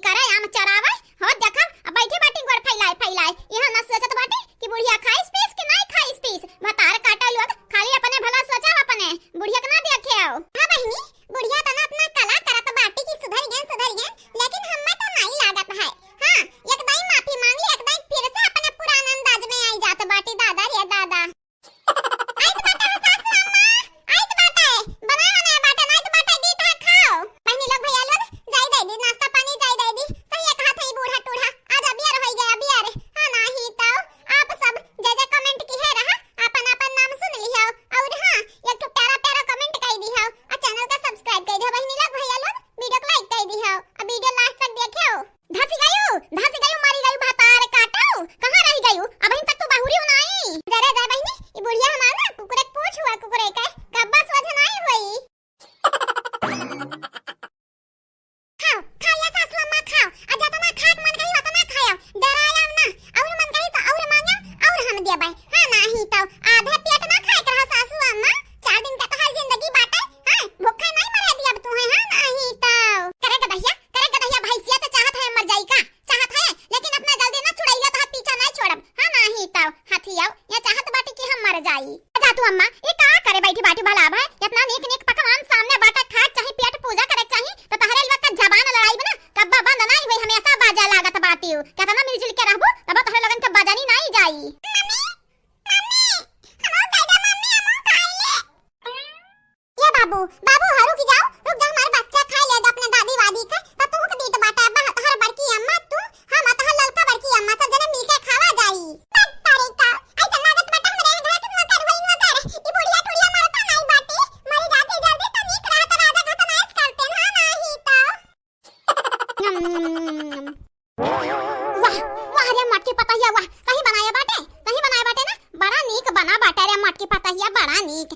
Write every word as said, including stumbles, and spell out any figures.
करे आम चरावे, हो देखब, अब बैठे बाटी गोड़ फैलाए फैलाए। यहाँ ना सोचत बाटी कि बुढ़िया खाइस पीस कि नाहीं खाइस पीस। भतार काटा लोग, खाली अपने भला सोचब अपने, बुढ़िया के ना देखे हो। हाँ बहिनी, बुढ़िया तना अपना कला करत बाटी कि सुधर गए, सुधर गए, लेकिन हम्मे तो नाहीं लागत है। हाँ, एक दाई माफी मांग ली, एक दाई फिर से अपने पुरान अंदाज में आई जात बाटी, दादा रे दादा। आइत बाटे हो सासू अम्मा, आइत बाटे, बनाए बनाए बाटे, आइत बाटे, दी तहा खाओ। बहिनी लोग, भैया लोग, जाई दे दी, नाश्ता पानी जाई दे दी। सही कहा था ई बूढ़ा टूढ़ा, आज अबियर होई गया, अबियर। हाँ, नाहीं तो आप सब जे जे comment किहे रहा, आपन आपन नाम सुन लिहो। और हाँ, एक ठो प्यारा प्यारा comment कई दिहो, आ channel का subscribe कई दिहो। बहिनी लोग, भैया लोग, video को like कई दिहो, आ video last तक देखियो। धसी गयू, धसी गयू, मरी गयू, भतार काटू, कहाँ रही गयू? अबहिन तक तू बहुरी हो नाई। जरे जाए बहिनी, ई बुढ़िया हमार ना कुकुरे के पूछ हुआ, कुकुरे के, कब्बा सोझ नाई होई। खाओ, खाओ या सासू अम्मा खाओ, आ जतना खाए के मन कही उतना खाओ, डराया ना, और मन कही तो और मांगो, और हम देबै। हाँ, नाहीं तो आधे पेट ना खाए के रहो सासू अम्मा, चार दिन का तो हर जिंदगी बाटे, हाँ, भूखा नाहीं मरे दिया अब तू है, हाँ, नाहीं तो। करे गदहिया, करे गदहिया, भैंसिया तो चाहत है मर जाई का? चाहत है, लेकिन अपना जल्दी ना छुड़ैया तो पीछा नहीं छोड़ब। हाँ, नाहीं तो हाथी आओ, या चाहत बाटी कि हम मर जाई। जा तू अम्मा, ये का करे बैठी बाटी भला अब है? इतना नीक नीक पकवान सामने बाटा, खाए चाही, पेट पूजा करे चाही, तो तहरे लोग का जबान लड़ाई ना, कब्बा बंद नहीं हुई, हमेशा बाजा लागत बाटी। कितना मिलजुल के रहबू, तब तहरे लोगन के बजनी नहीं जाई। मम्मी, मम्मी, हमो दे दे मम्मी, हमो खाई ले। ए बाबू, बाबू, हाँ, रुक जाओ, रुक जाओ, हमार बच्चा खाए ले दे अपने दादी वादी के, तो तू के दीत बाटा, बा, तोहर बड़की अम्मा, तू, हम, तोहर ललका बड़की अम्मा, सब जने मिलके खावा जाई। बस तारी का, ऐसा लागत बाटा हमरे यहाँ घर के नौकर हुई नौकर, ई बुढ़िया टुढ़िया मरता नहीं बाटी, मरी जाती जल्दी तो नीक रहत, राजा घर तो नाश करते ना, नहीं तो। वाह, वाह रे मटकी पतहिया, वाह, कहीं बनाया बाटे, कहीं बनाया बाटे ना, बड़ा नीक बना बाटे रे मटकी पतहिया, बड़ा नीक।